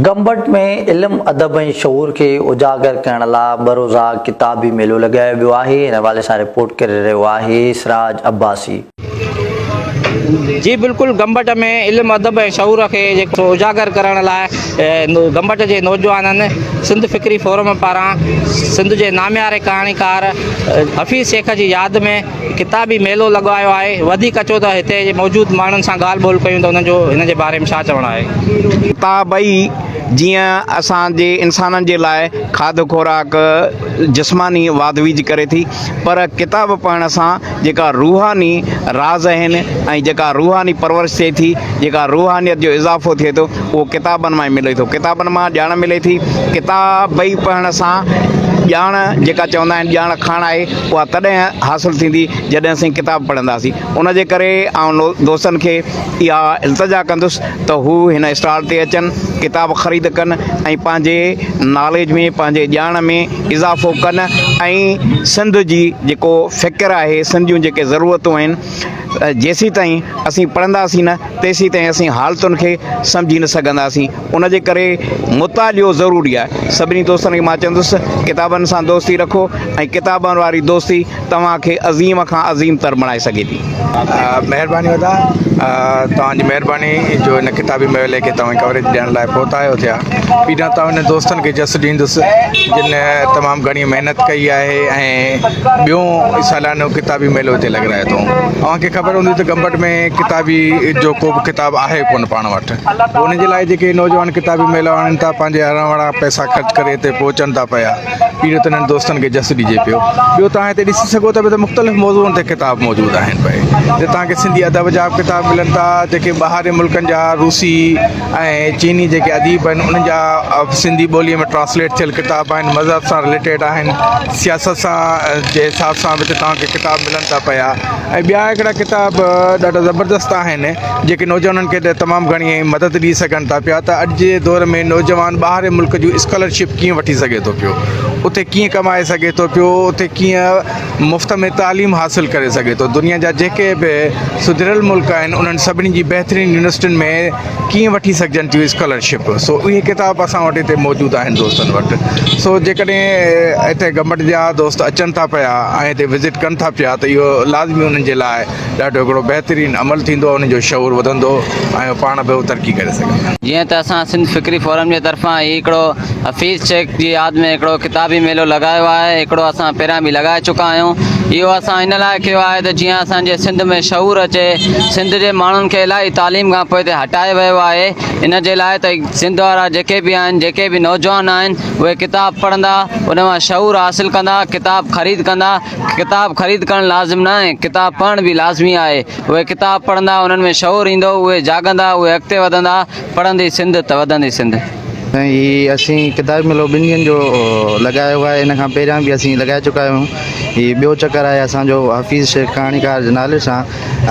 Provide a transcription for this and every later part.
گمبٽ ۾ علم، ادب ۽ شعور کي اجاگر ڪرڻ لا ٻه روزه ڪتابي ميلو لڳايو ويو آهي، ان حوالي سان رپورٽ ڪري رهيو آهي سراج عباسي. جي بلڪل گمبٽ ۾ علم ادب ۽ شعور کي جيڪو اجاگر ڪرڻ لاء گمبٽ جي نوجوانن سنڌ فڪري فورم پاران سنڌ جي نامياري ڪهاڻيڪار حفيظ شيخ جي ياد ۾ ڪتابي ميلو لڳايو آهي وڌيڪ اچو ته هتي جي موجود ماڻهن سان ڳالهه ٻولهه ڪيون ته انهن جو هن جي باري ۾ ڇا چوڻ آهي. ڪتاب ئي جيئن اسان جي انسانن جي لاء کاڌ خوراڪ جسماني واڌ ويجهه ڪري ٿي پر ڪتاب پڙهڻ سان جيڪا روحاني راز آهن ۽ جيڪا روحاني پرورش ٿئي ٿي جيڪا روحانيت جو اضافو ٿئي ٿو اهو ڪتابن مان ئي ملي ٿو ڪتابن مان ڄاڻ ملي ٿي ڪتاب ئي پڙهڻ سان ڄاڻ جيڪا چوندا آهن ڄاڻ کاڻ آهي اها تڏهن حاصل ٿيندي جڏهن اسين ڪتاب پڙهنداسين ان جي ڪري آئون دوستن کي اها التجا ڪندس ته هو هن اسٽال تي اچن ڪتاب خريد ڪن ۽ پنهنجي ناليج ۾ پنهنجي ڄاڻ ۾ اضافو ڪن ۽ سنڌ جي جيڪو فڪر آهي سنڌ جون جيڪي ضرورتون آهن جيسيتائين اسين پڙهنداسين نه تيسيتائين اسين حالتن کي سمجهي نه سگهنداسين ان جي ڪري مطالعو ضروري آهي سڀني دوستن کي مان چوندس ڪتابن سان دوستي رکو ۽ ڪتابن واري دوستي توهان کي عظيم کان عظيم تر بڻائي سگهي ٿي. مهرباني ادا توهان جي مهرباني جو هن ڪتابي ميلي کي توهين ڪوريج ڏيڻ لاء پهتا آهيو ٿيا پهريان ته انهن دوستن کي جس ڏيندس جن تمام گهڻي محنت ڪئي آهي ۽ ٻيون ساليانو ڪتابي ميلو هتي لڳرائي اٿئون اوهان کي خبر هوندي ته گمبٽ ۾ ڪتابي جو ڪو به ڪتاب آهي ڪونه پاڻ وٽ ان جي لاء جيڪي نوجوان ڪتابي ميلا آڻين ٿا پنهنجي هڙان وڙان پئسا خرچ ڪري هتي پهچن ٿا پيا پهريون ته انهن دوستن کي جس ڏجي پيو ٻيو توهان هتي ڏسي سگهو ٿا پيا ته مختلف موضوعن تي ڪتاب موجود آهن پئي هتي توهان کي سنڌي ادب جا به ڪتاب ملن ٿا جيڪي ٻاهرين ملڪن جا روسي ۽ چيني جيڪي اديب آهن انهن جا سنڌي ٻوليء ۾ ٽرانسليٽ ٿيل ڪتاب آهن مذهب سان رليٽيڊ آهن سياست سان جي حساب سان به توهان کي ڪتاب ملن ٿا پيا ۽ ٻيا هڪڙا ڪتاب ڏاڍا زبردست آهن جيڪي نوجوانن کي تمام گهڻي مدد ڏئي سگهن ٿا پيا ته اڄ جي دور ۾ نوجوان ٻاهرين ملڪ جون اسڪالرشپ ڪيئن وٺي سگهي ٿو پيو اتي ڪيئن ڪمائي سگهي ٿو پيو اتي ڪيئن مفت ۾ تعليم حاصل ڪري سگهي ٿو دنيا جا جيڪي به سڌريل ملڪ آهن انهن سڀني جي بهترين يونيورسٽين ۾ ڪيئن وٺي سگهجن ٿيون اسڪالرشپ سو اهي ڪتاب اسان وٽ هتي موجود آهن دوستن وٽ سو جيڪڏهن هتي گمبٽ جا دوست اچن ٿا پيا ۽ هتي وزٽ ڪن ٿا پيا ته اهو لازمي انهن جي لاء ڏاڍو هڪڙو بهترين عمل ٿيندو انهن جو شعور وڌندو ۽ پاڻ به ترقي ڪري سگهندا. جيئن ته اسان سنڌ فڪري فورم جي طرفان هي هڪڙو حفيظ شيخ جي ياد ۾ هڪڙو ڪتابي ميلو لڳايو آهي هڪڙو اسان پهريان به لڳائي چڪا آهيون اهو اسان ان لاء ڪيو آهي ته جيئن اسان جي سنڌ ۾ شعور اچي سنڌ جي ماڻهن کي الاهي تعليم کان پوئتي هٽايو ويو آهي ان جي لاء ته سنڌ وارا جيڪي به آهن جيڪي به نوجوان آهن اهي ڪتاب پڙهندا ان مان شعور حاصل ڪندا ڪتاب خريد ڪندا ڪتاب خريد ڪرڻ لازم نه آهي ڪتاب پڙهڻ به لازمي آهي اهي ڪتاب پڙهندا انهن ۾ شعور ايندو اهي جاڳندا اهي اڳتي وڌندا پڙهندي سنڌ ته وڌندي سنڌ. سائين هي اسين ڪتابي ميلو ٻن ڏينهن جو لڳايو آهي ان کان پهريان به اسين لڳائي چڪا آهيون هي ٻيو چڪر آهي اسان جو حفيظ شيخ ڪهاڻيڪار جي نالي سان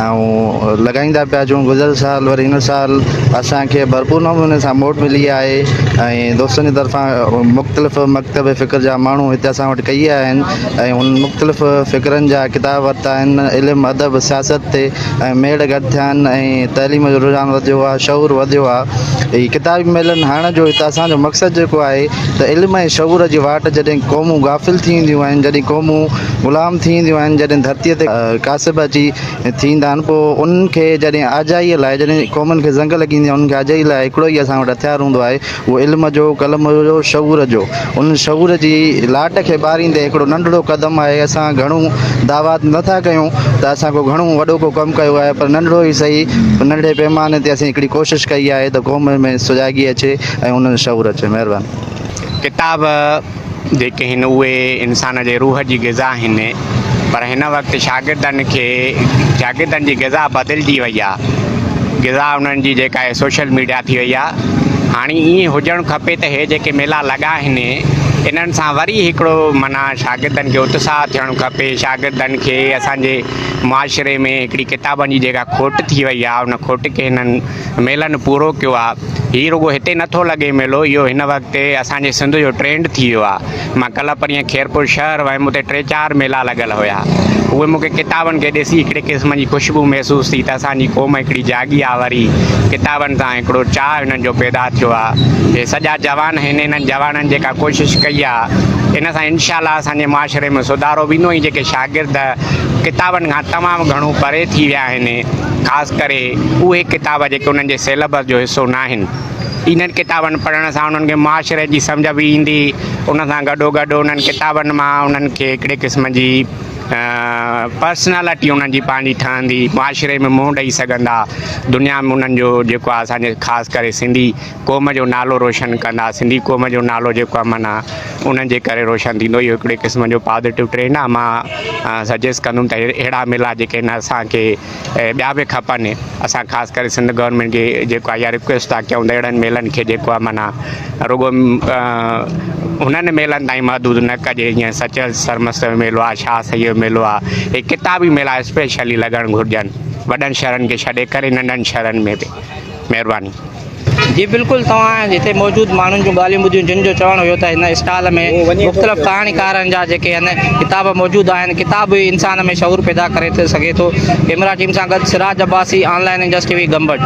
۽ لڳائيندا پيا اچون گذريل سال وري هن سال اسان کي ڀرپور نموني سان موٽ ملي آهي ۽ دوستن جي طرفان مختلف مڪتب فڪر جا ماڻهو هتي اسان وٽ ڪهي آيا آهن ۽ هن مختلف فڪرن جا ڪتاب ورتا آهن علم ادب سياست تي ۽ ميڙ گڏ ٿيا آهن ۽ تعليم جو رجحان وڌيو آهي شعور وڌيو آهي هي ڪتابي ميلن هڻڻ جو هت اسان جو مقصد جيڪو آهي ته علم ۽ شعور جي واٽ جڏهن قومون غافل ٿي وينديون آهن جڏهن قومون غلام ٿي وينديون آهن جڏهن ڌرتيء تي ڪاسب اچي ٿيندا آهن پوء انهن کي جڏهن آجائيء لاء جڏهن قومن کي زنگ لڳي ويندي آهي انهن کي آجائيء لاء هڪڙو ئي اسان وٽ هٿيار هوندو آهي اهو علم جو، قلم جو، شعور جو. ان شعور جي لاٽ کي ٻاريندي هڪڙو ننڍڙو قدم آهي. اسان گهڻو دعويٰ نه ٿا ڪيون ته اسان ڪو گهڻو وڏو ڪو ڪم ڪيو آهي پر ننڍڙو ئي سهي ننڍڙي پيماني تي اسين هڪڙي ڪوشش ڪئي آهي ته قوم ۾ سجاڳي اچي ۽ انهن جو شعور اچي. مهرباني. ڪتاب جيڪي هن اهي انسان جي روح جي غذا آهن پر هن وقت شاگردن کي شاگردن جي غذا بدلجي وئي آ غذا انهن جي جيڪا آهي سوشل ميڊيا ٿي وئي آ هاڻي ائين هجڻ کپي ته هي جيڪي ميلا لڳا آهن انهن سان وري هڪڙو معنيٰ شاگردن کي اتساهه ٿيڻ کپي شاگردن کي اسان جي معاشري ۾ هڪڙي ڪتابن جي جيڪا کوٽ ٿي وئي آهي ان کوٽ کي هنن ميلن پورو ڪيو آهي هي رڳو هتي نٿو لڳي ميلو اهو هن وقت اسان جي سنڌ جو ٽرينڊ ٿي ويو آهي مان ڪلهه پرينء خيرپور شهر ويم اتي ٽي چار ميلا لڳل هيا اهي مون کي ڪتابن کي ڏسي هڪڙي قسم جي خوشبو محسوس ٿي ته اسان جي قوم هڪڙي جاڳي آهي وري ڪتابن سان هڪڙو چاهه انهن جو پيدا ٿيو آهي هي سڄا جوان آهن انهن جوانن جيڪا ڪوشش ڪئي آهي ان سان انشاء الله اسان جي معاشري ۾ سڌارو به ايندو ۽ جيڪي شاگرد ڪتابن کان تمام گهڻو پري ٿي ويا آهن خاص ڪري اهي ڪتاب جيڪي انهن جي سيلبس جو حصو ناهن انهن ڪتابن پڙهڻ سان انهن کي معاشري جي سمجهه به ايندي ان سان گڏو گڏ انهن ڪتابن مان انهن کي هڪڙي قسم جي پرسنالٽي انهن جي پنهنجي ٺهندي معاشري ۾ منهن ڏئي سگهندا دنيا ۾ انهن جو جيڪو آهي اسان جي خاص ڪري سنڌي قوم جو نالو روشن ڪندا سنڌي قوم جو نالو جيڪو آهي معنيٰ انهن جي ڪري روشن ٿيندو اهو هڪڙي قسم جو پازيٽو ٽرينڊ آهي مان سجيسٽ ڪندم ته اهڙا ميلا جيڪي آهن اسان کي ٻيا به کپن اسان خاص ڪري سنڌ گورنمينٽ کي جيڪو آهي اها رڪويسٽ ٿا ڪيون ته اهڙن ميلن کي جيڪو آهي معنيٰ رڳو انهن ميلن تائين محدود نه ڪجي جيئن سچل سرمست جو ميلو آهي شاهه سائين جو ميلو آهي اهي ڪتابي ميلا اسپيشلي لڳڻ گهرجن وڏن شهرن کي ڇڏي ڪري ننڍن شهرن ۾ به مهرباني. جي بلڪل توهان هتي موجود ماڻهن جون ڳالهيون ٻڌيون جن جو چوڻ هيو ته هن اسٽال ۾ مختلف ڪهاڻيڪارن جا جيڪي آهن ڪتاب موجود آهن ڪتاب ئي انسان ۾ شعور پيدا ڪري سگهي ٿو ڪيمرا ٽيم سان گڏ Siraj Abbasi online Indus T V Gambat.